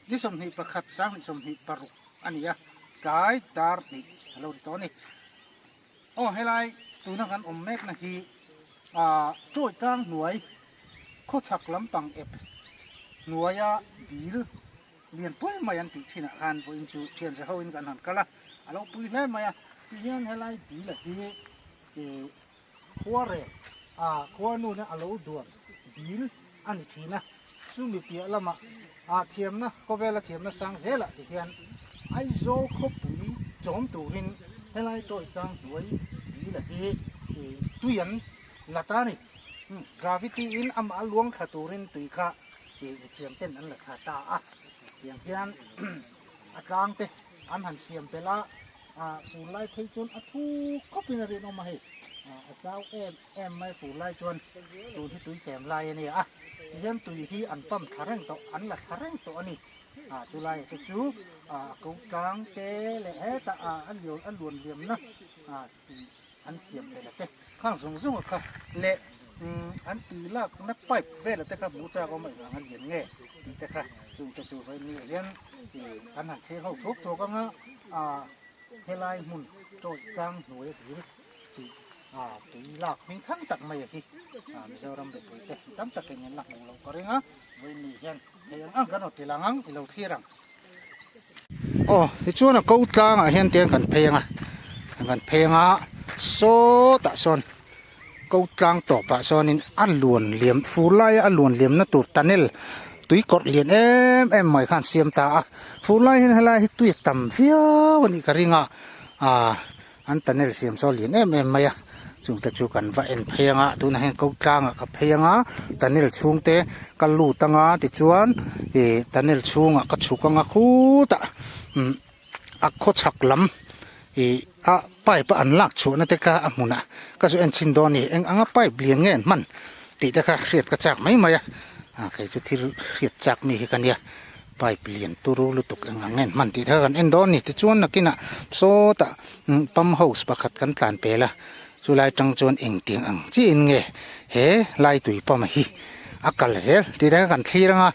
Ni 21 2026 a ni a, tlai dar hnih a lo ri tawh a ni. Aw helai tuna kan awm mekna hi ah Chawi tlang hnuai khawchhak lampang ep hnuaia dil lian pui mai an tih thinah khan vawiin chu thianze hoin kan han kal a, a lo pui hle mai a. Tihian helai dil a hi ih Khuarel ah khuanuna a lo duan dil a ni thin a, chumi piah lamah ah thiamna khawvela thiamna sang zelah ti hian Aizawl khawpui chawm turin helai tawi tlang hnuai dil a hi ih tui an la ta a ni. Gravity in amah luang thla turin tui kha ih mithiam ten an la thla ta a, tiang hian a tlang te an han siam belh a. Ah fur lai phei chuan a thu khawp in a rinawm a hei. Ah a zau em em mai fur lai chuan tun hi tui tlem lai a nia a. Tihian tui hi an pump thla reng tawh an la thla reng tawh a ni. Ah chu lai te chu ah a ko tlang te leh hetah ah a liau a luan liamna ah an siam belh a te khang zawng zawng a kha leh umm an tui lakna pipe vel a te kha hmuh chak awm a engvang a lian nge tih te kha chung te chu vawiin ni ah hian ih kan han thlir ho thuak thuak ang a ah helai hmun tawih tlang hnuai a dil tih ah tui lak hming thang tak mai a hi ah Mizoram mipui te tam takin an la hmuh loh ka ring a vawiin ni hian hei ang ang kan rawn ti lang ang i lo thlir ang. Aw tichuan a ko tlangah hian tiang kan phei ang a kan phei ang a sawtah sawn ko tlang tawpah sawnin a luan liam fur laia a luan liamna tur tunnel tui kawrh lian em em mai khan siam ta a fur lai hian helai hi tui a tam viau a nih ka ring a ah An tunnel siam saw lian em em mai a, chungte chu kan va en phei anga tunah hian ko tlangah ka phei anga tunnel chhungte ka lut anga tichuan ih tunnel chhungah ka chhuk anga khutah umm a khawchhak lam ih a pipe a an lak chhuahna te kha a hmunah ka zu en chhin dawn a ni eng anga pipe lian nge an hman tih te kha hriat ka chak mai mai a ah kei chu thil hriat chak mi hi ka nia. Pipe lian turu lutuk eng ang nge hman tih te kha kan en dawn a ni tichuan nakinah sawtah pump house pakhat kan tlan pel a chulai tang chuan engtiang ang chiahin nge he lai tui pump hi a kal zel tih te kha kan thlir ang a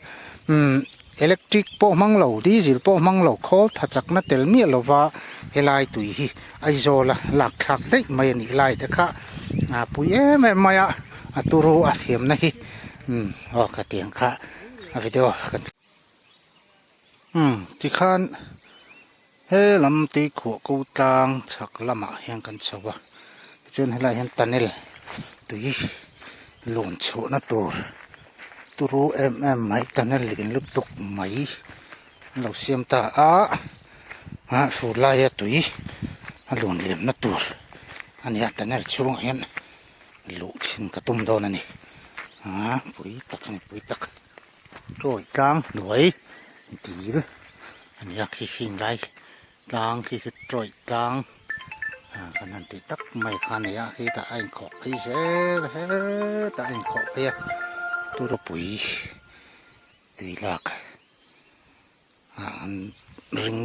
umm electric pawh hmang lo diesel pawh hmang lo khawl tha chakna tel miah lova helai tui hi Aizawl a lak thlak daih mai a nih lai te kha a pui em em mai a a turu a thiamna hi umm aw khatiang kha. A video kan umm tikhan he lam tuikhuah ko tlang chhak lamah hian kan chho a tichuan helaiah hian tunnel tui lawn chhuahna tur turu em em mai tunnel lian lutuk mai an lo siam ta a ah fur laia tui a lawn liamna tur a ni a tunnel chhungah hian. Luh chhin ka tum dawn a ni a pui tak a ni pui tak chawi tlang hnuai dil a ni a khi khi lai tlang khi khi chawi tlang ah kan han tih tak mai kha a ni a khitah a inkhawh phei zel hetah a inkhawh phei a turopui tui lak ah an ring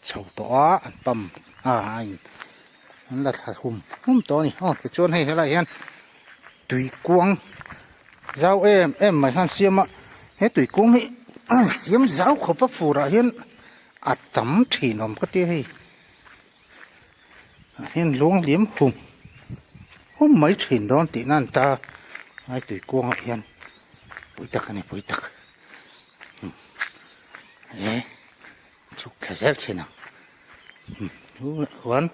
chho tawh a an pump a a in an la thla hum hum tawh a ni aw tichuan hei helaiah hian tui kuang zau em em mai khan siam a he tui kuang hi a siam zau khawp a fur ah hian a tam thin awm ka tia hei ah hian luang liam hum hum mai thin dawn tih na an ta a tui kuang ah hian pui tak a ni pui tak. E chhuk thla zel thin ang tunah khuan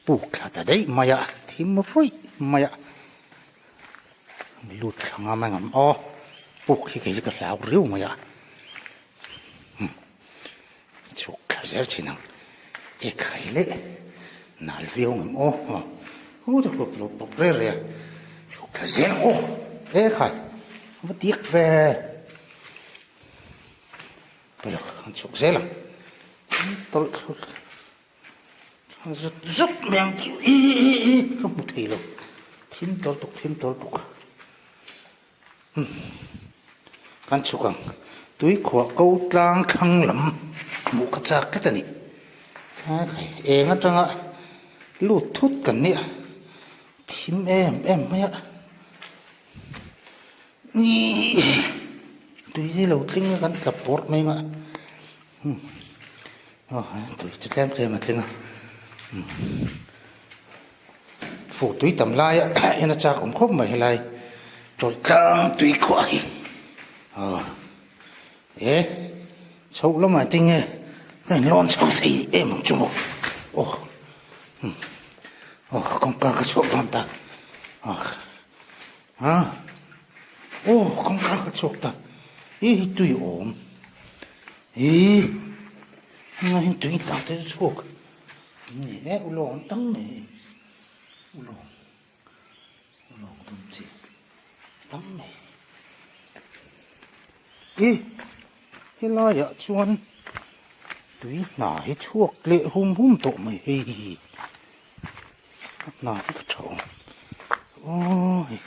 puk thla ta daih mai a thim ruih mai a lut thla ngam ang em aw puk hi kei chu ka hlau riau mai a chhuk thla zel thin ang e khai leh nal viau ang em aw aw ta hlawp hlawp bawk reng reng a chhuk thla zel ang aw e khai a va diak ve pawilo an chhuk zel ang tawlh thlawlh zut zut mai ang chu i i i ka hmu thei lo thim tawlh tuk thim tawlh tuk. Kan chhuk ang. Tuikhuah ko tlang thlang lam hmuh ka chak tlat a ni. Eng atanga lut thut kan nia thim em em mai a. Tui. hi lo tling a kan tla pawrh mai ang a aw tui chu tlem tlem a tling a Fur tui tam laia en a chak awm khawp mai helai tawih tlang tui khuah hi aw e chhoh lamah tinge ka inlawn chho thei em ang chu maw aw aw kawngka ka chhuak dawn ta aw ha aw kawngka ka chhuak ta hi hi tui awm hi hengah hian tui tang te chu chhuak. Ni e ulawng an tam mai hei ulawng ulawng dum chi tam mai i helaiah chuan tui hna hi chhuak leh hum hum tawh mai hei a hna hi ka tha awm aw hei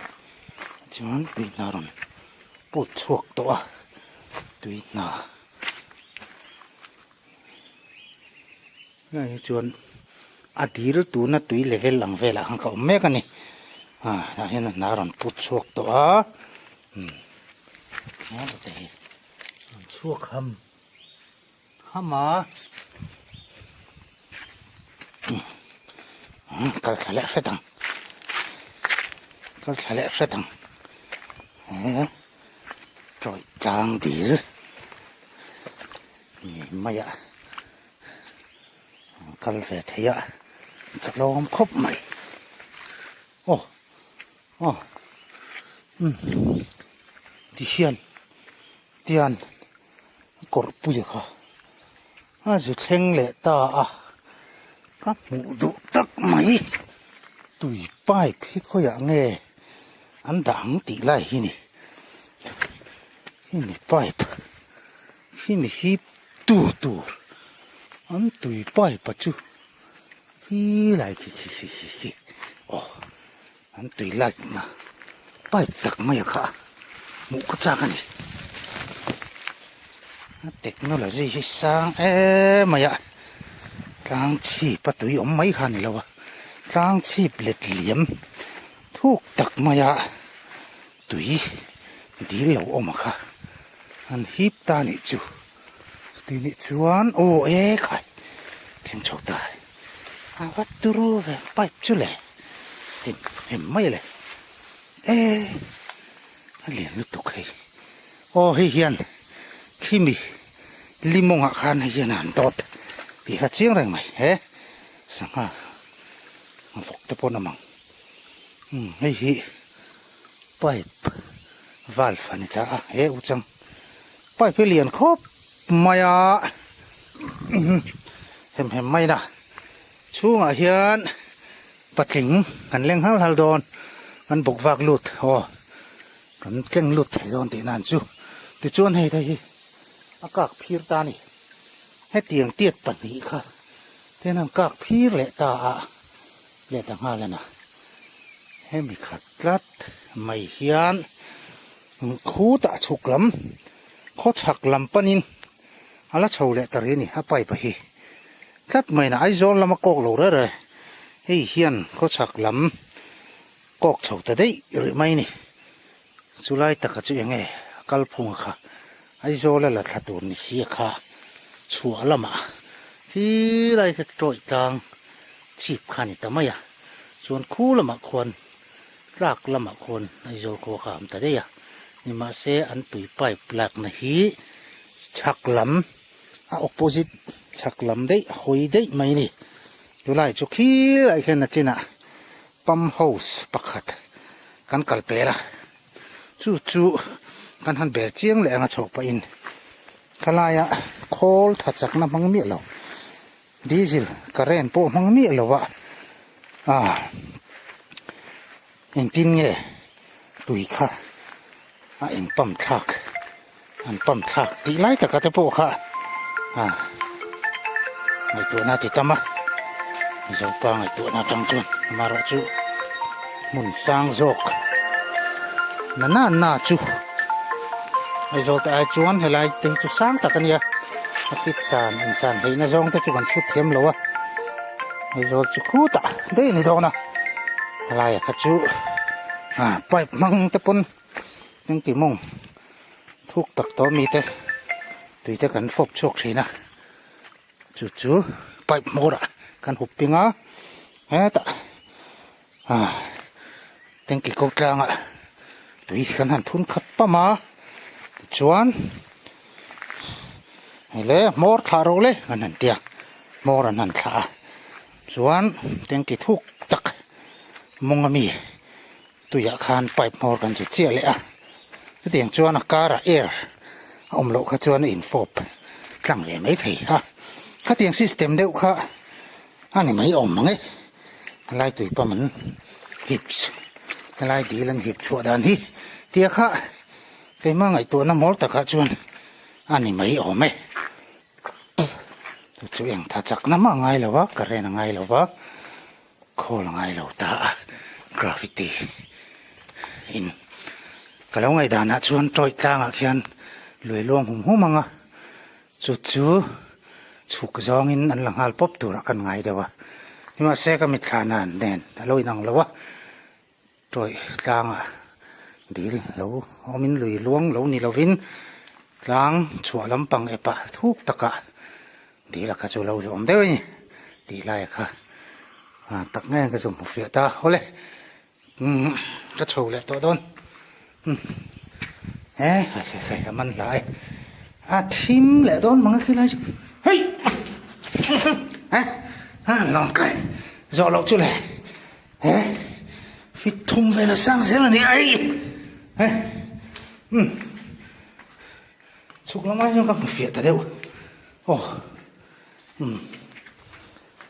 chuan tui hna rawn put chhuak tawh a tui hna. Hei hi chuan a dil tuna tui level ang velah khan ka awm mek a ni ah tah hian a hna rawn put chhuak tawh a umm te hi rawn chhuak ham ham a umm kal thla leh hret ang kal thla leh hret ang he tawih tlang dil. Ni mai a kal ve thei a ka tlawm khawp mai aw aw umm ti hian tian kawr pui kha a zu thleng leh ta a ka hmuh duh tak mai tui pipe hi khawiah nge an dah ang tih lai hi ni hemi pipe. Hemi hi tur tur an tui pipe a chu khi lai khi khi khi khi khi aw an tui light na pipe tak mai a kha hmuh ka chak a ni a technology hi sang em mai a tlang chhip a tui awm mai kha a ni lo a tlang chhip let liam thuk tak mai a. Tui dil lo awm a kha an hip ta nih chu chuti nih chuan aw e khai thleng chho ta a va turu ve pipe chu le hem hem mai le e a lian lutuk hei aw hei hian khimi limawngah khan hei hian an dawt tih kha chiang reng mai he sangha vawk te pawh an awm ang. Umm hei hi pipe valve a ni ta a he u chang pipe hi lian khawp mai a hem hem mai na chhungah hian patling kan leng hal hal dawn kan bawk vak lut aw kan tleng lut thei dawn tih nan chu tichuan hei te hi a kak phir ta a ni hetiang tiat pahnih kha ten an kak phir leh ta a. Leh ta nghal a na. Hemi khat tlat mai hian khutah chhuk lam khaw chhak lam panin a la chho leh ta rih a ni a pipe hi tlat mai na Aizawl lama kawk lo reh reh hei hian khaw chhak lam kawk chho ta daih rih mai a ni chulai taka chu eng nge a kalphung a kha Aizawl a la thla tur ni si a kha chhuah lamah khi lai kha tawih tlang chhip kha a ni ta mai a chuan khu lamah khuan tlak lamah khuan Aizawl khua kha a awm ta daih a nimahse an tui pipe lakna hi chhak lam a opposite chhak lam daih a hawi daih mai a ni chulai chu khi lai khian a chinah pump house pakhat kan kal pel a. Chu chu kan han ber chiang leh anga chhoh pahin khalaia khawl tha chakna hmang miah lo diesel current pawh hmang miah lo a ah engtin nge tui kha a in pump thlak an pump thlak tih lai taka te pawh kha ah ngaihtuahna a ti tam a Mizopa ngaihtuahna atang chuan amaherawhchu hmun sang zawk na na na chu Aizawl te ai chuan helai te hi chu sang tak a nia a fit san in san hleihna zawng te chu kan chhut thiam lo a Aizawl chu khutah daih a ni dawn a helaiah kha chu ah pipe hmang te pawn engti mawng. Thuk tak tawh mite tui te kan fawp chhuak thin a, chu chu pipe hmawr ah kan hup ping a, hetah ah tanki ko tlang ah tui kan han thun khat pam a, tichuan hei le hmawr thlah rawh le kan han tia, hmawr an han thlah a, chuan tanki thuk tak mawng ami. Tuiah khan pipe hmawr kan che chiah leh a, chutiang chuan a karah air a awm loh kha chuan a infawp tlang ve mai thei a, khatiang system deuh kha a ni mai awm ang e, helai tui pump an hip helai dil an hip chhuah dan hi tia kha keimah ngaihtuahna mawl takah chuan a ni mai awm e, chu chu eng tha chakna mah a ngai lo a, current a ngai lo va. Khawl a ngai lo ta a, gravity in ka lo ngaihdanah chuan tawih tlangah khian lui luang hum hum ang a, chu chu chhuk zawngin an la nghal pawp turah kan ngai deuh a, nimahse ka mitthla nan nen a lo inang lo a, tawih tlangah dil lo awmin lui luang lo ni lovin tlang chhuah lampang epah thuk takah Dila kha chu lo zawm deuh a ni tih lai kha tak nge ka zawm hmu fiah ta awle umm ka chho leh tawh dawn umm he hei a man hlai a thim leh dawn mang a khilai chu hei he a lawm kai zawh loh chu le he fit thum vel a sang zel a ni ai he umm. Chhuk lamah hian ka hmu fiah ta deuh aw umm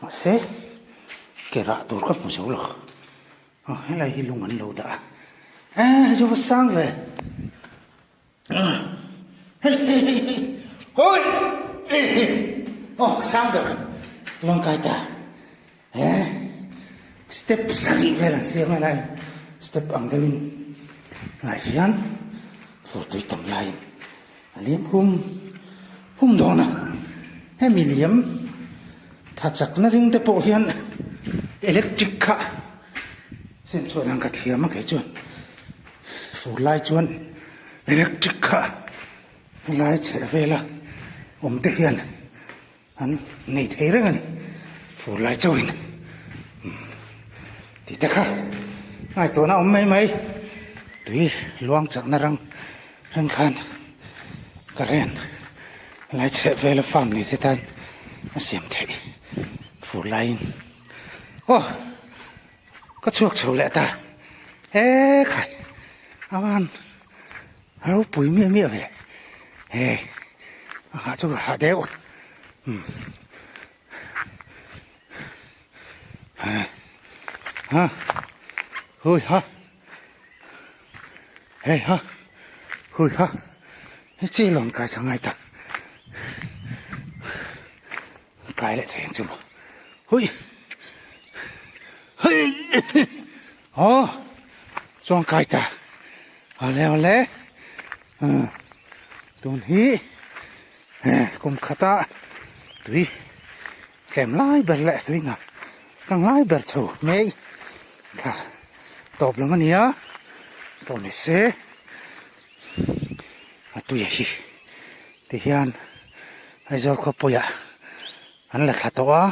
mahse ke rah tur ka hmu zo lo aw helai hi lung an lo dah a e hei chu va sang ve hei hei hei hei hawi aw sang ber lawng kai ta he step sarih vel an siam a helai step ang deuhin lai hian fur tui tam laiin a liam hum hum dawn a hemi liam tha chakna ring te pawh hian electric kha sem chhuah dan ka thiam a kei chuan fur lai chuan electric kha helai chheh vela awm te hian. An nei thei reng a ni, fur lai chauhin tih te kha ngaihtuahna awm mai mai, tui luang chakna rang reng khan current lai chheh vela farm nei te tan a siam theih fur laiin aw ka chhuak chho leh ta e khai a van. A ropui miah miah ve hei a hah chu ka hah deuh umm ha hui ha hei ha hui ha hei chi lawm kai ka ngai ta kai leh thei ang chu maw hui hei aw chuan kai ta awle awle tun hi kum khata tui tlem lai ber leh tui ngah kang lai ber chho mai kha tawp lam a ni a pawh ni se a tui a hi tihian Aizawl khawpuiah an la thla tawh a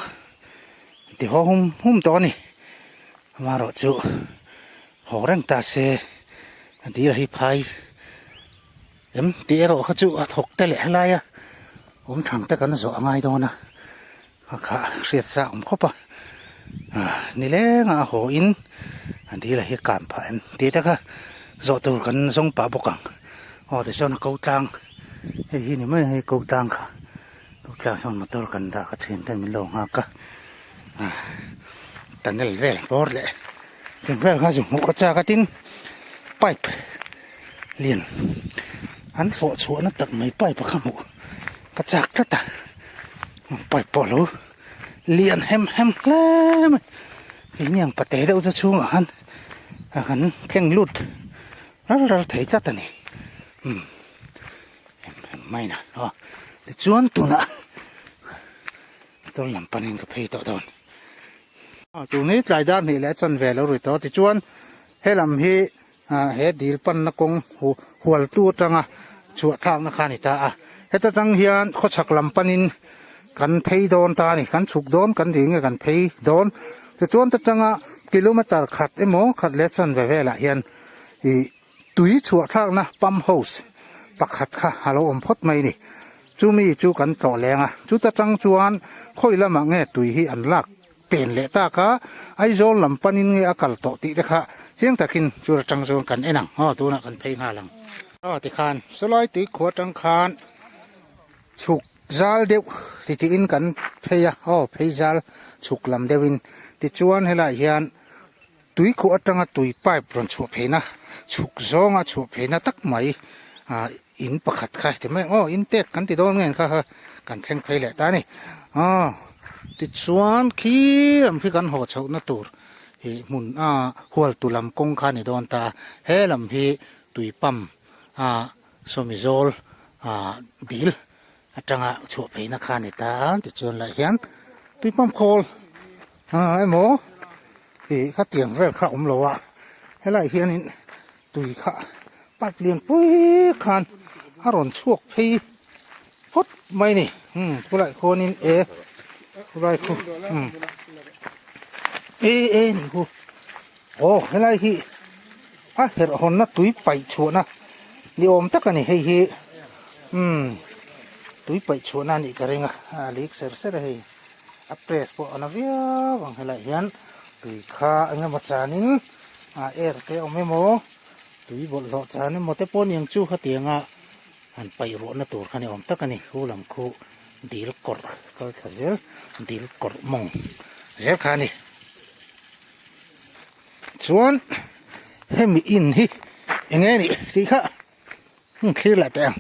ti haw hum hum tawh a ni amaherawh chu haw reng ta se a dil hi phai em tih erawh kha chu a thawk te leh helai a awm thang te kan zawh a ngai dawn a a kha hriat sa awm khawp a nileng a haw in a dil hi kan phah em tih te kha zawh tur kan zawng pah bawk ang aw tichuan a ko tlang hei hi ni mai a hei ko tlang kha. Tlang sawn motor kan dah ka thian ten min lo nghak a tunnel vel bawr leh thing vel kha chu hmuh ka chak a tin pipe lian an fawh chhuah na tak mai pipe a kha hmuh ka chak tlat a pipe pawh lo lian hem hem hle mai keini ang pate deuh chu chhungah khan a kan tleng lut ral ral thei tlat a ni umm. Maina aw tichuan tunah motor lam panin ka phei tawh dawn tun hi tlai dar hnih leh a chan ve lo ri tawh tichuan helam hi he dil panna kawng hualtu atanga Chhuah thlakna kha a ni ta a. Heta tang hian khawchhak lam panin kan phei dawn ta a ni. Kan chhuk dawn kan tih nge kan phei dawn. Tichuan ta tanga kilometer khat emaw khat leh chanve velah hian ih tui chhuah thlakna pump house pakhat kha a lo awm phawt mai a ni. Chumi chu kan tlawh leng a. Chuta tang chuan khawi lamah nge tui hi an lak pen leh tak a, Aizawl lam panin nge a kal tawh tih te kha chiang takin chu atang chuan kan en ang aw tunah kan phei nghal ang. Aw tikhan sawlai tui khua atang khan chhuk zal deuh ti tiin kan phei a aw phei zal chhuk lam deuhin tichuan helaiah hian tui khuh atanga tui pipe rawn chhuah pheina chhuk zawnga chhuah pheina tak mai ah in pakhat kha ti mai ang aw in tek kan ti dawn nge kha kha kan thleng phei leh ta a ni aw tichuan khi lam khi kan haw chhoh na tur ih hmun a hual tu lam kawng kha a ni dawn ta a he lam hi tui pump a sawmi zawl ah dil atanga chhuah pheina kha a ni ta a tichuan lah hian tui pump khawl ah emaw ih khatiang vel kha a awm lo a helaiah hianin Tui kha pipe lian pui khan a rawn chhuak phei phawt mai ni umm khulai khuanin e khulai khu umm e e ni khu aw helai hi a herh hawnna tui paih chhuahna ni awm tak a ni hei hi umm tui paih chhuahna a nih ka ring a a lik ser ser a hei a press pawh a na viau ang helaiah hian tui kha eng emaw chanin ah air te awm emaw tui bawlhhlawh chan emaw te pawh aniang chu khatianga han paih ruahna tur kha ni awm tak a ni khu lam khu dil kawrh kal thla zel dil kawrh mawng zel kha a ni chuan hemi in hi eng nge nih tih kha hmun thlir leh teh ang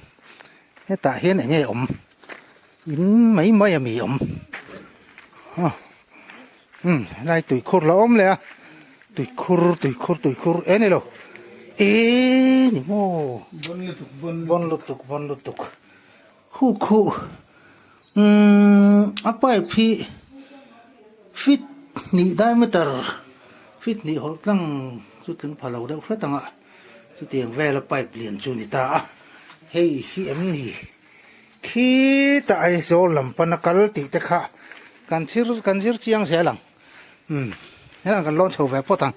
hetah hian eng nge awm in mai mai a mi awm aw umm helai tuikhur la awm leh a tuikhur tuikhur tuikhur e ni lo e ni maw bon lutuk bon bon lutuk bon lutuk khu khu umm a pipe hi feet hnih diameter feet hnih hawlh tlang chu tling pha lo deuh hret ang a. Chutiang vela pipe lian chu ni ta a, hei hi em ni? Khitah Aizawl lam pana kal tih te kha kan thir kan zir chiang zel ang. Umm helaiah kan lawn chho ve phawt ang.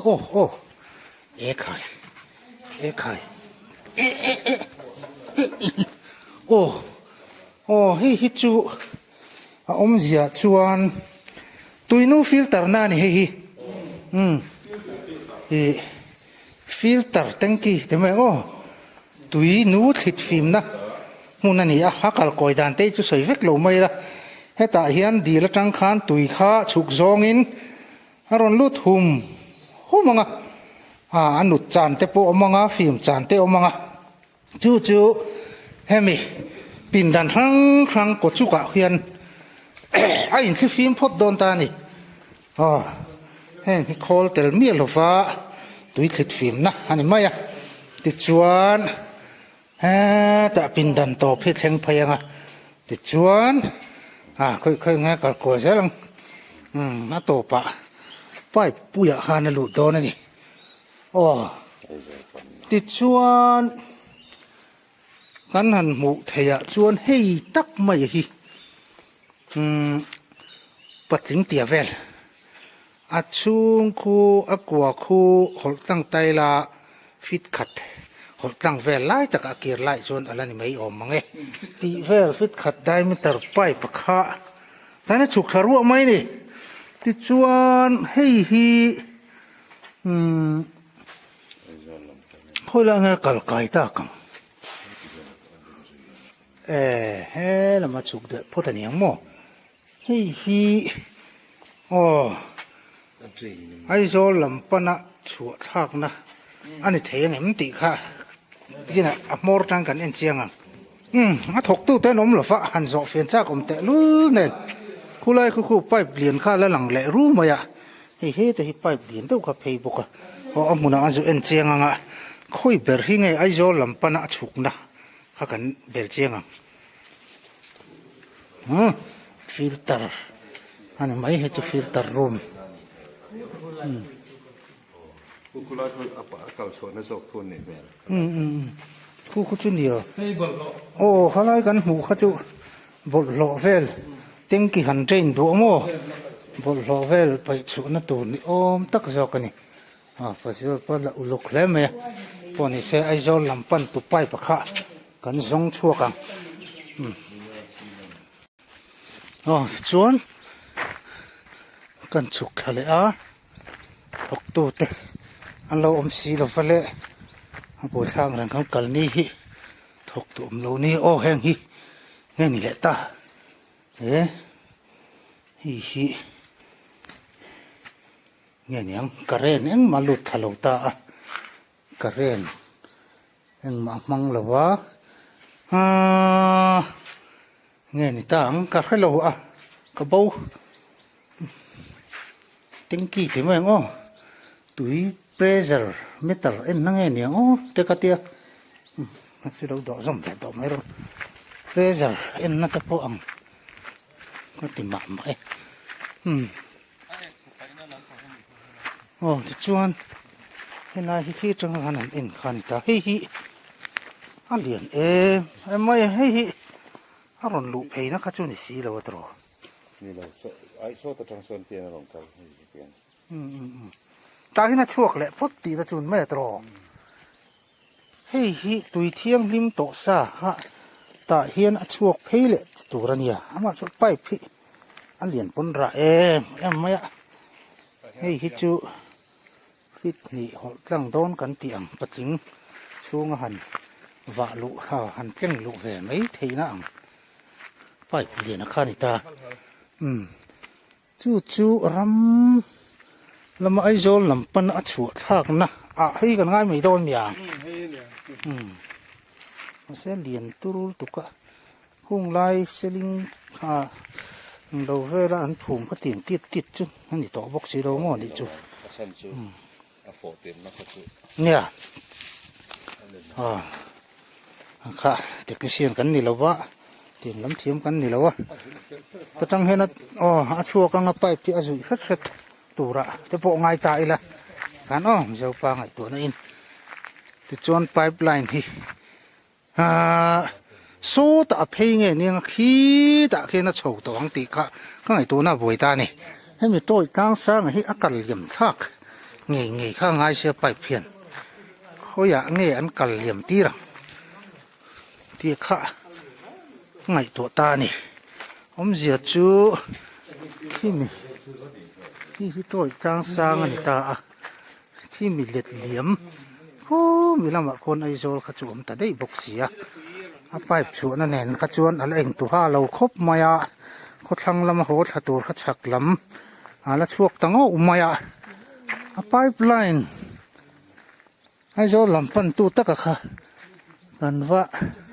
Aw aw e khai e khai e e e aw aw hei hi chu A awmzia chuan tuinu filter na a ni hei hi umm ih filter tanky ti mai ang aw tui nu thlit fimna hmun a ni a a kal kawi dan te hi chu sawi vek lo mai ila hetah hian dil atang khan tui kha chhuk zawngin a rawn lut hum hum ang a ah a nut chan te pawh a awm ang a fim chan te a awm ang a. Chu chu hemi pindan hrang hrang kaw chukah hian a inthlifim phawt dawn ta a ni. Aw heng hi khawl tel miah lova tui thlit fimna a ni mai a. Tichuan hetah pindan tawp hi thleng phei ang a. Tichuan ah khawi khawi nge kal kual zel ang umm a tawpah pipe puiah khan a lut dawn a ni. Aw tichuan kan han hmuh theih ah chuan hei tak mai hi umm patling tia vel a chhung khu a kua khu hawlh tlang taila fit khat hawlh tlang vel lai tak a kir lai chuan a la ni mai awm mang e tih vel fit khat diameter pipe kha tan a chhuk thla ruah mai a ni tichuan hei hi. Umm khawi lai nge kal kai tak ang e he lama chhuk deuh phawt a ni ang maw hei hi aw Aizawl lam pana chhuah thlakna a ni thei ang em tih kha tinah a hmawr tang kan en chiang ang. Umm a thawktu te an awm lo va han zawh fian chak awm teh lul nen khulai khu khu pipe lian kha la lang leh ru mai a hei heta hi pipe lian deuh kha phei bawk a aw a hmunah an zu en chiang ang a khawi ber hi nge Aizawl lam pana a chhukna kha kan bel chiang ang umm filter a ni mai hei chu filter room umm. Khu khu lai khu a kal chhuahna zawk thu an neih hmel. Khu khu chu nia. Aw khalai kan hmuh kha chu bawlhhlawh vel tanky han drain duah maw bawlhhlawh vel paih chhuahna tur ni awm tak zawk a ni. A Pazual pawh la uluk hle mai a pawh ni se Aizawl lam pan tu pipe kha kan zawng chhuak ang. Aw tichuan kan chhuk thla leh a thawktu te an lo awm si lo va le a buaithlak reng kan kal ni hi thawk tu awm lo ni aw heng hi nge ni leh ta he hei hi nge niang current engmah lut thla lo ta a current Engmah hmang lo a, aaa nge ni ta ang ka hre lo a, ka bo tanky tih mai ang aw, tui pressure meter en na nge ni ang aw te ka tia, a chu lo dawh zawm ve tawh mai rawh, pressure en na te pawh ang ka ti mah mah e, umm. Aw tichuan helai hi khi atanga khan an en kha a ni ta hei hi a lian em em mai a hei hi a rawn luh phei na kha chu ni si lo a tawh. Ni lo saw ai sawt atang sawn tian a rawn kal hei hi tian. Um um um tah hian a chhuak leh phawt tih na chu ni mai a tawh. Hei hi tui thianghlim tawh sa kha tah hian a chhuak phei leh tur a nia amah chu pipe hi a lian pawn rah em em mai a hei hi chu feet hnih hawlh tlang dawn kan tih ang patling chhunga han vah luh ha han tleng luh ve mai theihna ang pipe lian a kha a ni ta umm. Chu chu ram lama Aizawl lam pan a chhuah thlakna ah hei kan ngai mai dawn nia. Umm mahse lian tur tuk a hung lai seling kha lo vela an phum kha tiang tit tit chu a ni tawh bawk si lo maw nih chu. A chhan chu a fawh tirna kha chu. Nia aw kha technician kan ni lo va tiang lam thiam kan ni lo a ta tang hian aw a chhuak anga pipe hi a zuih hret hret turah te pawh ngai ta ila khan aw mizo pa ngaihtuahna in tichuan pipe line hi ahh sawtah a phei nge nia khitah khian a chho tawh ang tih kha ka ngaihtuahna a buai ta a ni hemi tawih tlang sanga hi a kal liam thlak ngei ngei kha a ngai sia pipe hian. Khawiah nge an kal liam tir ang tih kha ngaihtuah ta a ni. Awmzia chu khimi khi hi tawih tlang sang a ni ta a, khimi let liam khumi lamah khawn Aizawl kha chu awm ta daih bawk si a, a pipe chhuahna nen kha chuan a la engtuha lo khawp mai a, khawthlang lama haw thla tur kha chhak lam a la chhuak ta ngauh mai a, a pipe line. Aizawl lam pantu taka kha kan va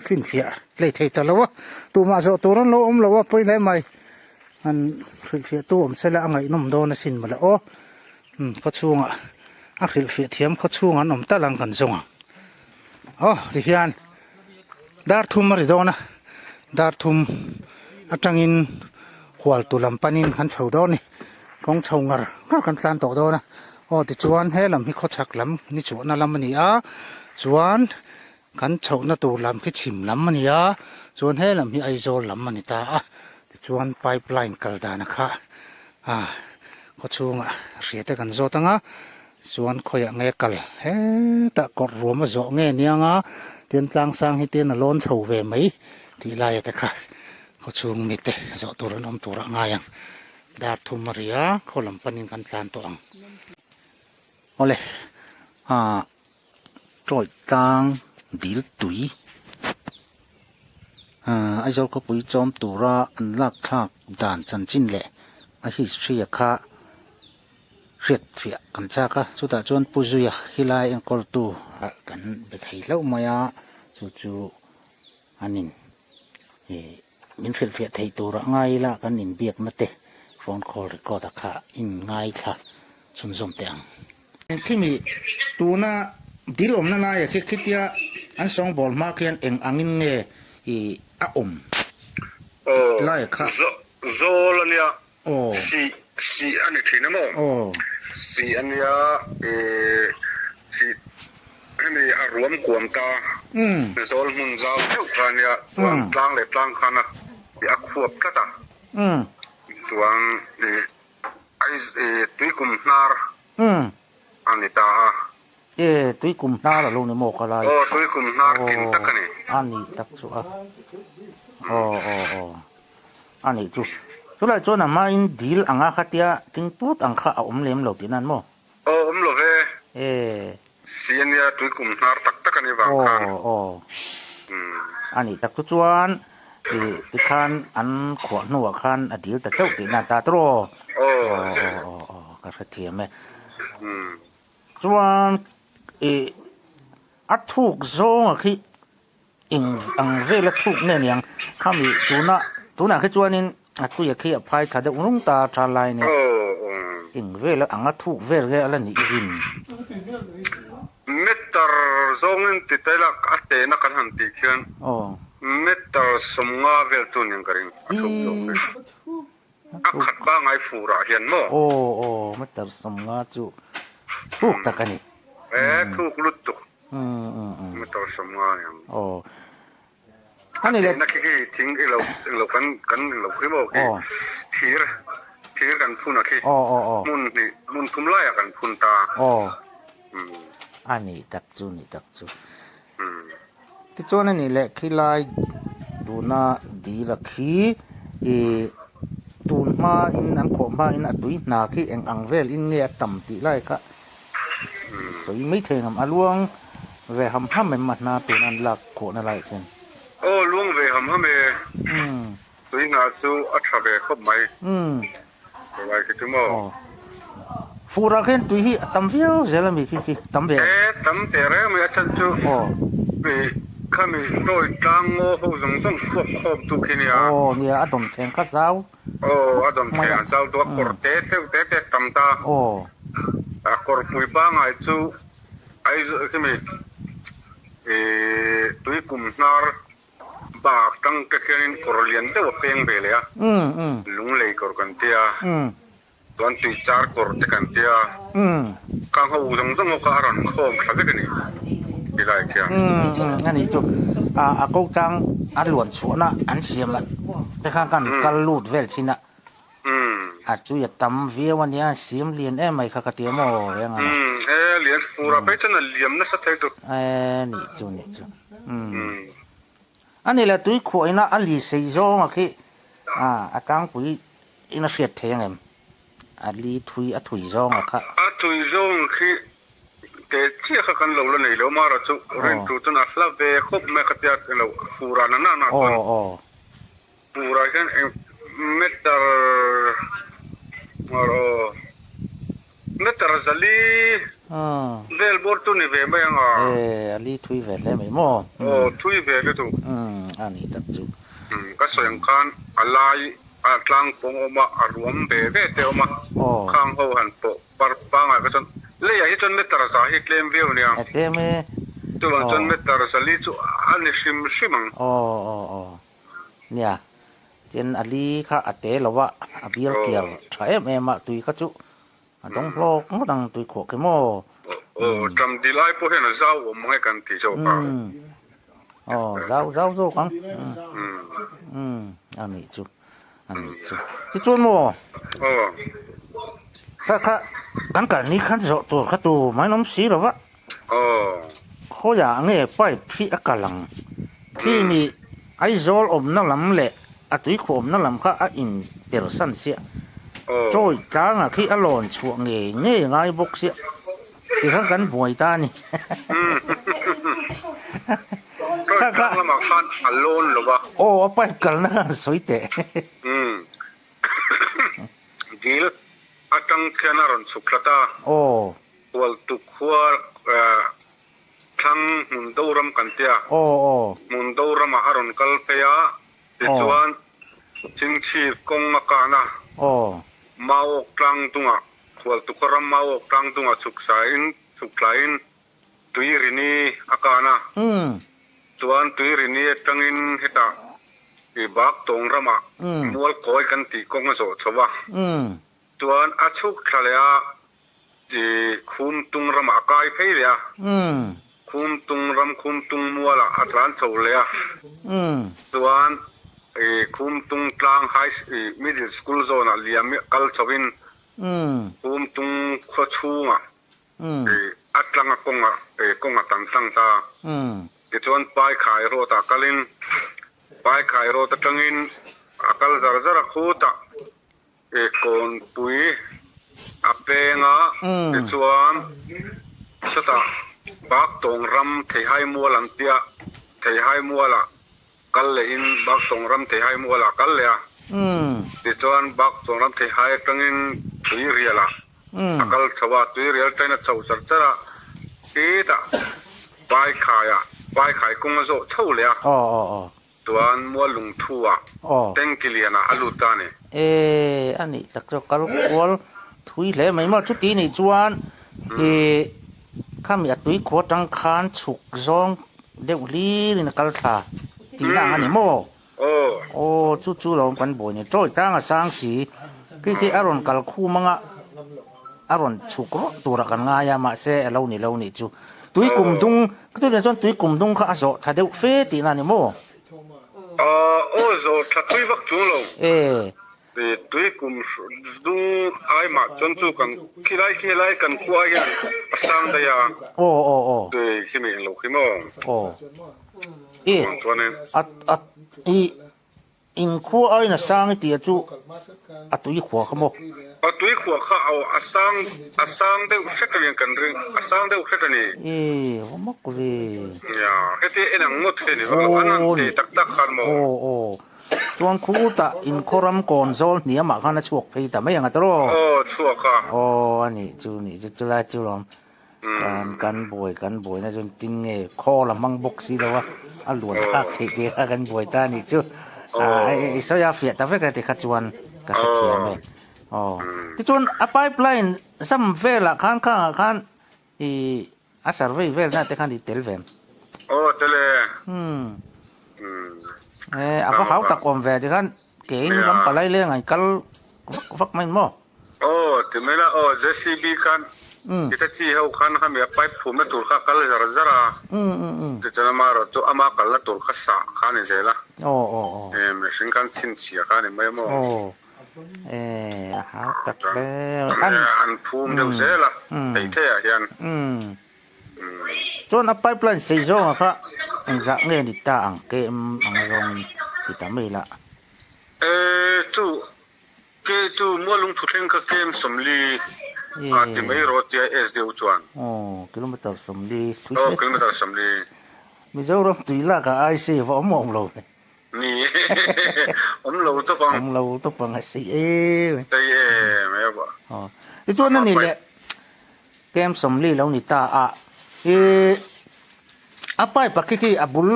finfiah hlei thei ta lo a, tumah zawh tur an lo awm lo a pawi hle mai, an hrilhfiah tu awm sela a ngaihnawm dawn asin mawle aw, umm khawchhungah a hrilhfiah thiam khawchhung an awm tal ang kan zawng ang aw tihian dar thum a ri dawn a, dar thum atangin hualtu lam panin kan chho dawn a ni, kawng chho ngar ngar kan tlan tawh dawn a. Aw tichuan he lam hi khawchhak lam ni chhuahna lam a ni a, chuan kan chhohna tur lam khi chhim lam a ni a, chuan he lam hi Aizawl lam a ni ta a, tichuan pipe line kal dana kha ah khawchhungah hria te kan zawt ang a, chuan khawiah nge kal hetah kawrh ruam a zawh nge nia ang a, tin tlang sang hi tin a lawn chho ve mai tih laia te kha khawchhung mite zawh tur an awm turah ngai ang. Dar thum a ri a, khaw lam panin kan tlan tawh ang. Awle, ah tawih tlang dil tui ah Aizawl khawpui chawm tura an lak thlak dan chanchin leh a history a kha hriat fiah kan chak a, chutah chuan Pu Zuia helai enkawltu ah kan be thei hlauh mai a, chu chu an in. Ih min hrilhfiah theih turah ngai ila kan inbiakna te phone call record a kha in ngaithla chhunzawm teh ang. Khimi tuna dil awmna laia khi khitia an sawngbawl hma khian eng angin nge ih a awm laia kha. Zawl a nia sih sih a ni thin emaw? Sih a nia ih. Sih hemi a ruam kuam ta zawl hmun zau deuh kha a nia, chuan tlang leh tlang khan a a khuap tlat a, chuan tuikum hnar a ni ta a. E, tuikum hnar a lo ni maw ka lai? Aw, tuikum hnar kin tak a ni. A nih tak chu a. Aw, aw, aw. A nih chu. Chulai chuan a hmain dil anga khatia tling put ang kha a awm lem lo tih nan maw? Aw awm lo ve. E. Si a nia tui kum hnar tak tak a nih vang khan. Aw aw. A nih tak chu chuan i tikhan an khuah hnuah khan a dil ta chauh tihna ta tawh. Aw. Aw aw aw ka hrethiam e. Chuan i a thuk zawnga khi Eng ang vela thuk nge niang khami tuna tunah khi chuanin a tuia khi a phai thla deuh rung ta tha lai nia eng vela anga thuk vel nge a la nih hin. Meter zawngin ti ta ila a tehna kan han tih khian meter 50 vel chu aniang ka ring a thuk zawk hi a khat pangai furah hian maw. Aw aw meter 50 chu thuk tak a ni. E thuk lutuk. Motor 50 a ni ang. Aw. Ani le. Na khi khi thing i lo lo kan kan lo khi maw khi thir thir kan phun a khi. Aw aw aw. Hmun hnih hmun thum lai ah kan phun ta. Aw. Ani tak chu ni tak chu. Tichuan ani le khi lai tuna dil a khi i tun hma in an khawh hma in a tui hna khi eng ang vel in nge a tam tih lai kha Sawi mai thei ngam a luang ve ham ham em a hna tun an lak khawhna lai khian. Aw luang ve ham ham e. Tui hna chu a tha ve khawp mai. Helai khi chu maw. Aw. Furah khian tui hi a tam viau zel a mi khi khi tam ve. E tam teh reng mai a chhan chu. Aw. Khami tawi tlang ngaw ho zawng zawng khuap khawm tu khi nia. Aw nia a dawm thleng kha zau. Aw, a dawm thei ang chau duak kawr te teuh te te tam ta. Aw. A kawr pui pangai chu Aizawl khimi ih tui kum hnar bak tang te khianin kawr lian deuh a peng ve leh a. Lunglei kawr kan tia. Chuan tui char kawr te kan tia. Khang ho zawng zawng ho kha a rawn khawm thla vek a ni tilai khian. A nih chu a ko tlang a luan chhuahna an siam a te khan kan kal lut vel chin a a tui a tam viau a nia siam lian em mai kha ka ti a maw reng a. He lian fur ah phei chuan a liam nasa thei chu. E nih chu nih chu. A ni le tui khuaina a li sei zawng a khi a tlangpui in a hriat thei ang em? A li thui a thui zawng a kha. A thui zawng khi teh chiah kha kan lo la nei lo mara chu rin tur chuan a hla ve khawp mai khatia lo fur ah na na chuan fur ah hian eng meter aw meter 400 vel bawr chu ni ve mai ang a. E a li thui ve hle mai maw. Aw thui ve lutuk. A ni tak chu. Ka sawi ang khan a lai A tlang pawng awm a, a ruam ve ve te awm a, khang ho han pawh par pangai kha chuan leiah hi chuan meter 100 hi tlem viau nia. A tlem e. Chuvang chuan meter 400 chu a ni hrim hrim ang. Aw aw aw. Nia, tin a li kha a te lo a, a bial kiar tha em em a, tui kha chu a dawng hlawk ngawt ang tui khuah khi maw. Aw, ṭam dil ai pawh hian a zau awm ang e kan ti zawk a. Aw, zau zau zawk ang. Umm, a nih chu, a nih chu. Tichuan maw? Aw. Kha kha, kan kal ni khan zawh tur kha tu mai an awm si lo va. Aw. Khawiah nge pipe hi a kal ang? Khi mi Aizawl awmna lam leh a tuikhuah awmna lam kha a in persan chiah. Chawi tlangah khi a lawn chhuah ngei ngei ngai bawk chiah. Tikhan kan buai ta a ni. Chawi tlang lamah khan a lawn lo va. Aw, a pipe kalna kha han sawi teh. Dil atang khian a rawn chhuk thla ta. Aw. Hualtu khua thlang hmun do ram kan tia. Aw aw. Hmun do ramah a rawn kal phei a, tichuan Chingchhip kawng a kan a. Aw. Mauawk tlang dungah, Hualtu khaw ram Mauawk tlang dungah chhuk sain, chhuk thlain Tuirini a kan a. Chuan Tuirini atangin hetah i Baktawng ramah Mualkawi kan tih kawng a zawh chho a. Chuan a chhuk thla leh a. Khumtung ramah a kai phei leh a. Khumtung ram Khumtung mualah a tlan chho leh a. Chuan Khumtung tlang high middle school zawnah liam kal chhoin Khumtung khua chhungah a tlanga kawnga kawng a tam tlang ta. Tichuan Paikhai road ah kalin Paikhai road atangin a kal zar zar a khutah Kawnpui a peng a, tichuan sawtah Baktawng ram Theihai mual an tia, Theihai mualah kal lehin Baktawng ram Theihai mualah kal leh a, tichuan Baktawng ram Theihai atangin Tuirialah a kal chho a, Tuirial atangin a chho char char a, hetah Paikhaiah Paikhai kawng a zawh chho leh a. Chuan mual lungthu ah tanky lian ah a lut ta a ni. E a nih tak chu kal kual thui hle mai maw chuti nih chuan i khami a tui khua tang khan chhuk zawng deuh hlir in a kal thla tihna ang a ni maw? Aw chu chu lo kan buai ni tawi tang a sang si khi khi a rawn kal khum anga a rawn chhuk rawh turah kan ngai a mahse a lo ni lo nih chu. Tui kum dung, ka tih chuan tui kum dung kha a zawh tha deuh fe tihna a ni maw? Aw zawh tha tui vak chung lo. E. Tui kum dung ai mah chuan chu kan khilai khilai kan khua hian a sang daih a. Aw aw aw. Tui khi mi englo khi maw? Aw. E. Chuanin. A a i Inkhua aiin a sang i tih a chu a tui khua kha maw? A tui khua kha aw a sang a sang deuh hrek a ni kan ring a sang deuh hrek a ni. E va mak ve. Nia heti en ang ngawt hi a ni vak lo an han te tak tak khan maw? Aw aw chuan khutah inkhaw ram kawn zawl hniamah khan a chhuak phei ta mai ang a tawrh aw. Aw chhuak a. Aw a nih chu nih chu chulai chu lawm. Kan kan buai kan buaina chuan tin nge khawl a hmang bawk si lo a, a luan thlak theih tih kha kan buai ta a nih chu. I sawi a fiah ta vek a tikha chuan ka hrethiam e. Aw tichuan a pipeline zam velah khan khangah khan i a survey vel na te khan i tel ve em? Aw tel e. E a va hau tak awm ve tikhan kein ram palai leng an kal vak vak mai maw? Aw ti mai la aw JCB khan ita chi ho khan khami a pipe phumna tur kha a kal zar zar a tichuan ama erawh chu ama kalna tur kha sah kha a ni zel a e mihring khan chhinchhiah kha a ni mai a maw an phum deuh zel a theih theih ah hian. Chuan a pipeline sei zawnga kha engzah nge ni ta ang KM anga zawngin ti ta mai la. E chu Ke chu Mualung Thuthleng kha kem 40 a ti mai rawh tia SDO chuan. Aw, kilometer 40 thui hle. Aw, kilometer 40. Mizoram tui lak ah IC va awm awm lo ve. Ni e, awm lo tawp ang. Awm lo tawp ang a sei em. Sei em e a. Aw, tichuan a ni leh kem 40 lo ni ta a, i a pipe a khi khi a bul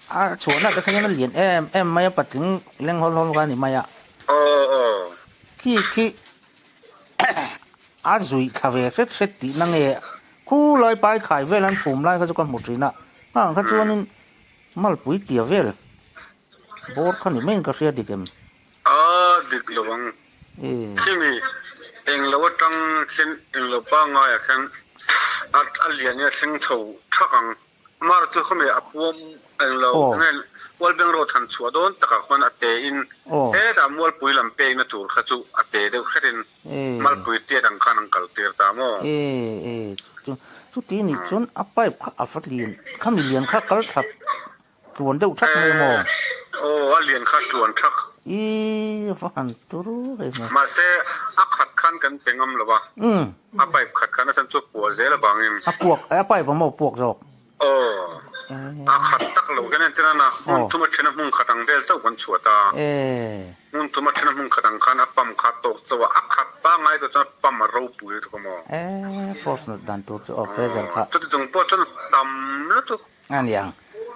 A chhuahna te khan a lian em em mai a patling leng hawl hawl kha a ni mai a. Aw aw. Khi khi a zuih thla ve hret hret tihna nge khulai pai khai vel an phum lai kha chu ka hmu thin a, hang kha chuanin malpui tia vel bawr kha ni maiin ka hria dik em? A dik lo ang. Khimi englo atang khian englo pangaiah khian a lian nge a thleng chho thak ang. Mar chu khawmeh a puam eng lo enge Mualbeng road han chhuah dawn takah khuan a te in hetah Mualpui lam pekna tur kha chu a te deuh hret in Malpui tiat ang khan an kal tir ta maw? E e chu chuti nih chuan a pipe kha a va lian khami lian kha kal thla tluan deuh thak mai maw? Aw a lian kha tluan thak. I va han tur hei mai. Mahse a khat khan kan pe ngam lo a. A pipe khat khan a chan chu puah zel avangin. A puak a pipe a maw puak zawk? Aw a khat tak lo hian entir a na hmun thum a then a hmun khat ang vel chauh kan chhuah ta. Hmun thum a then a hmun khat ang khan a pump kha a tawk chauh a, a khat pangngai tawh chuan a pump a ropui lutuk a maw? E force nat dan tur chu aw pressure kha. Chuti chung pawh chuan tam lutuk. A niang.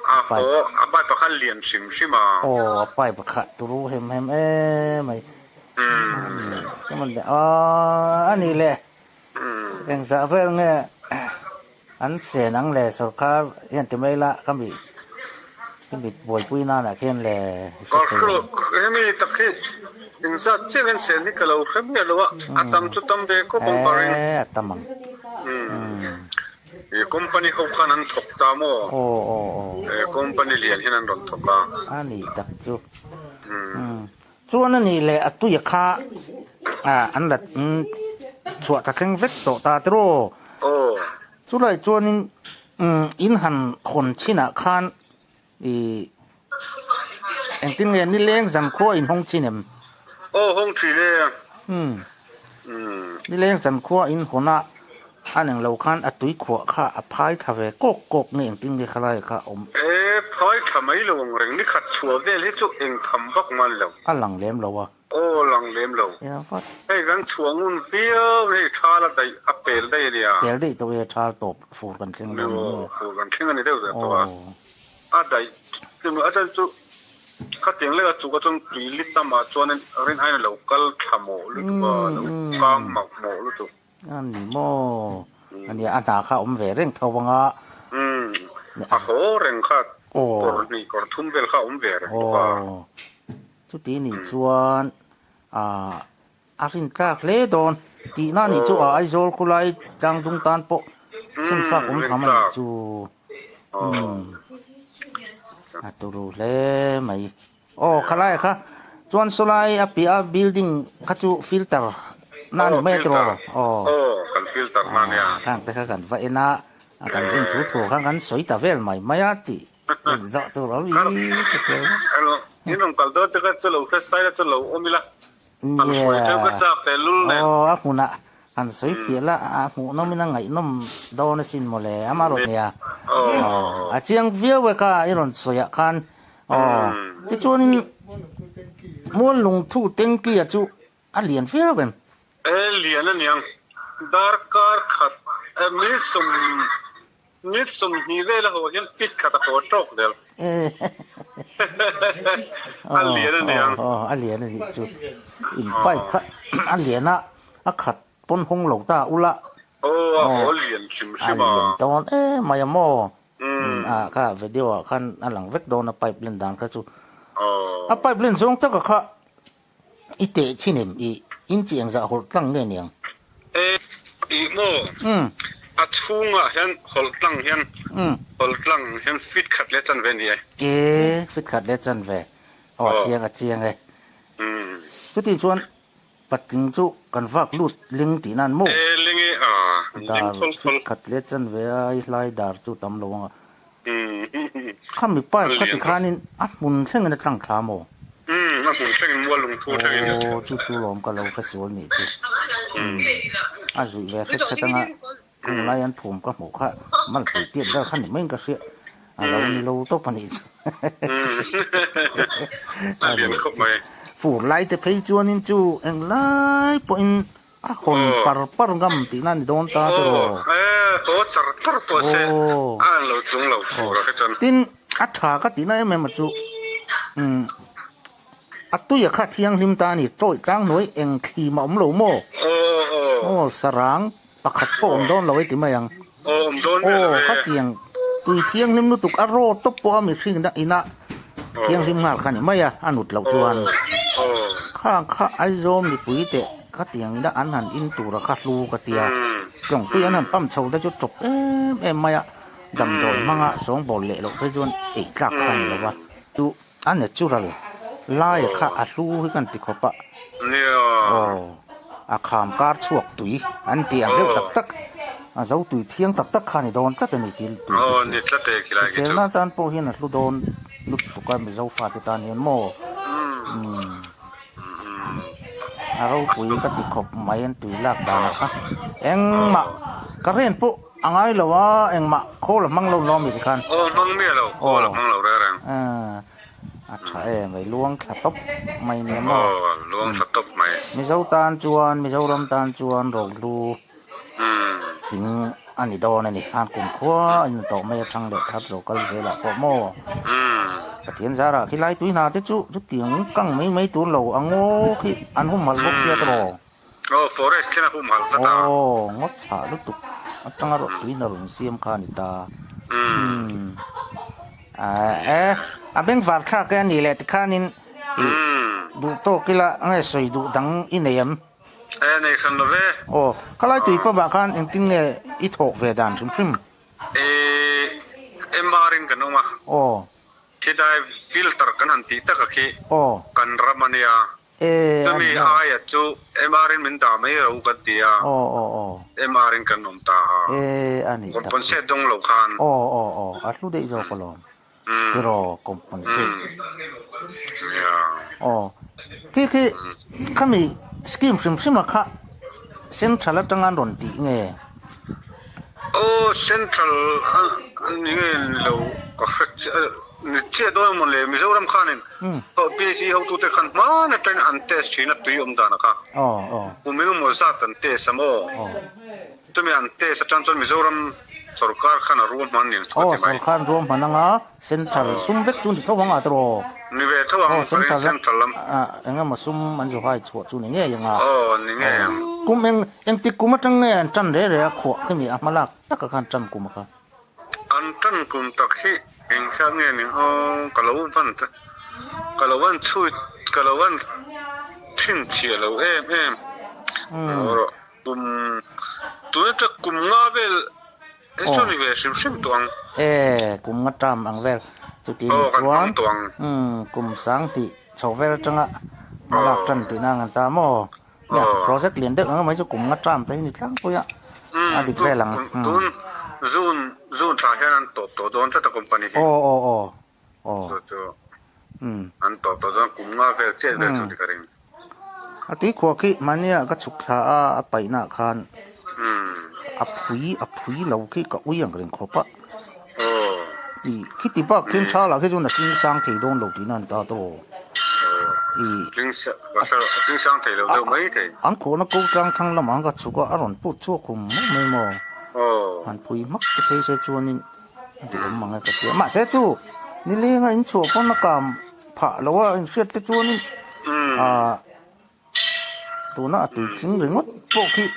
A haw a pipe kha lian hrim hrim a. Aw a pipe kha turu hem hem em mai. Chuan le aw a ni le. Engzah vel nge an chen ang le sorkar hian ti mai la ka mi ka mi buaipui nanah khian le hre thei ang. Hemi tak hi. Engzat chiah hian sen hi ka lo hre miah lo a, a tam chu tam ve khawp ang ka ring. E a tam ang. I company ho khan an thawk ta maw? Aw aw aw. E company lian hian an rawn thawk a. A ni tak chu. Chuan a nih leh a tuia kha an la chhuah ta thleng vek tawh ta tiraw? Aw. Chulai chuanin in han hawn chinah khan i engtin nge nileng zankhua in hawng chin em? Aw hawng thin e. Umm. Nileng zankhua in hawn a, a neng lo khan a tui khuah kha a phai thla ve kawk kawk nge engtin nge khalai kha a awm? E phai thla mai lo ang reng, nikhat chhuah vel hi chu eng tham vak man lo. A lang lem lo a. Aw lang lem lo. Ea vat. Hei kan chhuah ngun viau hei thal a daih a pel daih a nia. Pel daih tawh e thal tawp fur kan thleng dawn a ni. Aw fur kan thleng a ni deuh deuh tawh a. A daih a chan chu khatiang lek a chuk a chuan tui li tamah chuan rin aiin a lo kal thla mawh lutuk a lo kang mak mawh lutuk. A ni maw? A nia, a hna kha a awm ve reng tho ang a. Umm, a haw reng kha kawr hnih kawr thum vel kha a awm ve reng bawk a. Aw, chuti nih chuan ah a rin tlak hle dawn tihna nih chu a Aizawl khulai tlangdung tan pawh chhunfak awm tham a nih chu. Umm, a turu hle mai. Aw khalai kha chuan sawlai a piah a building kha chu filter na a ni mai a tiraw? Aw kan filter na nia. Khang te kha kan va en a, kan rin thu thu kha kan sawi ta vel mai mai a tih zawh tur awm i ka hria. In rawn kal dawn te kha chu lo hre sai la chu lo awm ila han hruai cheu ka chak teh lul nen. Aw a hmunah han sawi fiah la a hmuhnawm in a ngaihnawm dawn asin mawle amarawh nia. Aw a chiang viau e kha i rawn sawiah khan Aw, tichuanin mual lungthu tanky-a chu a lian viau em? E, lian a niang. Darkar khat, minute sawm, minute 20 vel a haw hian feet khat a haw tawk zel. A lian a niang. Aw, a lian a nih chu. In pipe kha a lian a, a khat pawn hawng lo ta ula. Aw, a haw lian hrim hrim a. A lian dawn em mai a maw? A kha video ah khan a lang vek dawn a pipe len dan kha chu. A pipe len zawng taka kha i teh thin em i inchi engzah hawlh tlang nge niang? E i maw a chhungah hian hawlh tlang hian hawlh tlang hian fit khat leh chanve a ni e. E fit khat leh chanve aw a chiang a chiang e. Chutih chuan Patling chu kan vak lut ling tih nan maw? E ling e a, ling thawlh thawlh. Dar khat leh chan ve a, i hlai dar chu tam lo ang a. Khami pipe kha ti khanin a hmun thlengin a tlang thla maw? Umm, a hmun thlengin mual lungthu thlengin. Aw, chu chu lawm ka lo hre sual nih chu. Umm, a zuih ve hret hret anga khung lai an phum ka hmuh kha malpui tiat vel kha ni maiin ka hria. A lo ni lo tawp a nih chu. A lian khawp mai. Fur lai te phei chuanin chu eng lai pawhin a hawn par par ngam tihna a ni dawn ta tiraw. Aw, e, haw char char pawh se a ang lo chung lo fur a kha chuan. Tin, a tha ka tihna em em a chu, umm, a tuia kha thianghlim ta a ni, tawih tlang hnuai eng thlim a awm lo maw? Aw, aw. Aw, sarang Pakhat pawh awm dawn lo ei ti mai ang. Aw awm dawn vel Aw ve. khatiang tui thianghlim lutuk a raw tawp pawh a mihring na ina thianghlim nghal kha ni mai a, a nut loh chuan. Khang kha Aizawl mipui teh khatiang ina an han in tura kha hlu ka tia. Tlawngpui an han pump chho te chu chawp em em mai a, damdawi hmanga sawngbawl leh loh phei chuan ei tlak kha ni lo va. Chu a natural lai kha a hlu hi kan ti khawp a aw a kham kar chhuak tui an tih ang deuh tak tak a zo tui thiang tak tak kha a ni dawn tlat a ni tih tui hi chu hriselna tan pawh hian a hlu dawn lutuk a mizo fate tan hian maw umm a ropui ka ti khawp mai an tui lak danah kha engmah current pawh A ngai lo a, engmah khawl a hmang lo lo ami tikhan. Aw hmang miah lo, khawl a hmang lo reng reng. A tha em mai, luang thla tawp mai nia maw. Aw, luang thla tawp mai. Mizo tan chuan, Mizoram tan chuan rohlu tling a ni dawn a ni. Khan kumkhua a in tawh mai a thang leh thar lo kal zelah pawh maw. Pathian zarah khi lai tui hna te chu chutiang kang mai mai tur lo a ngaw khi an humhalh bawk sia tawh. Aw, forest khian a humhalh tlat a. Aw, ngawt chhah lutuk atanga rawh tuin a rawn siam kha a ni ta. Umm. A e, a bengvar thlak e a nih leh tikhanin i duh tawk ila nge sawi duh dang i nei em? E nei hran lo ve. Aw, khalai tui pawh ah khan engtin nge i thawk ve dan hrim hrim? E MR in kan awm a. Aw. Khidai filter kan han tih tak a khi kan ram a nia. E Chumi aia chu MR in min dah mai ro kan ti a. Aw aw aw. MR in kan awm ta a. E a nih tak. Compensate dawng lo khan. Aw aw aw a hlu daih zawk alawm. Tiraw compensate. Nia. Aw khi khi khami scheme hrim hrim a kha central atanga an rawn tih nge? Aw central a ni nge ni lo ka hre chiah. Ni chiah dawn emaw le, Mizoram khanin PHE hotute khan hman atangin an test thin a tui awm dan a kha. Kum engemaw zat an test a maw? Chumi an test atang chuan Mizoram sorkar khan a ruahman nen chu ka ti mai. Aw, sorkar ruahman anga central sum vek chu ni tho ang a tiraw? Ni ve tho ang, central lam engemaw sum an zu hai chhuah chu ni ngei ang a. Aw, ni ngei ang. Kum eng engtik kum atang nge an tan re re a khuah khimi a hmalak taka khan tan kum a kha. An tan kum tak hi eng zat nge ni aw ka lo van ka lo van chhui ka lo van chhinchhiah lo em em rawh kum tuna tak kum nga vel he chu ni ve hrim hrim tawh ang. E kum nga term ang vel chuti ni chuan kum sang tih chho vel atanga hmalak tan tihna ang an ta maw. Nia, project lian deuh ang mai chu kum nga term te hi ni tlangpui a, a dik vel ang. Tun June June thla hian an tawp tawh dawn tlat a company hi. Aw aw aw aw. Chu chu an tawp tawh dawn kum nga vel chiah vel chu ni ka ring. A tuikhuah khi mahnia ka chhuk thla a a paihna ah khan a phui a phui lo khi ka ui ang reng khawp a. I khiti bak khin tha lah khi chuan a tling sang thei dawn lo tihna an ta tawh. I tling sang thei lo deuh mai thei. An kawhna ko tlang thlang lamah an ka chhuk a, a rawn put chhuak hum hmuk mai maw. Han phui hmak te phei se chuanin a duhawm mang e ka tia. Mahse chu nilenga in chhuah pawn a kam phah lo a, inhriat te chuanin ah tuna a tui tling ringawt pawh khi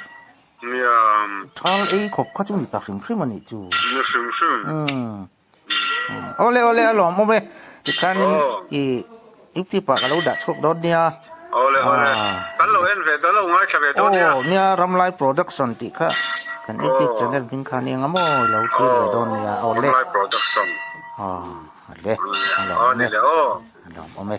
Thal ei khawp kha chu ni ta hrim hrim a nih chu. Ni hrim hrim. Umm. Awle awle a lawm awm e. Tikhanin i YouTube ah ka lo dah chhuak dawn nia. Awle awle. Kan lo en ve dawn lo ngaithla ve dawn nia. Aw nia Ramlai Production tih kha kan YouTube channel hming kha nia maw i lo thlir ve dawn nia. Awle. Ramlai Production. Aw ale. A lawm awm e. A lawm awm e.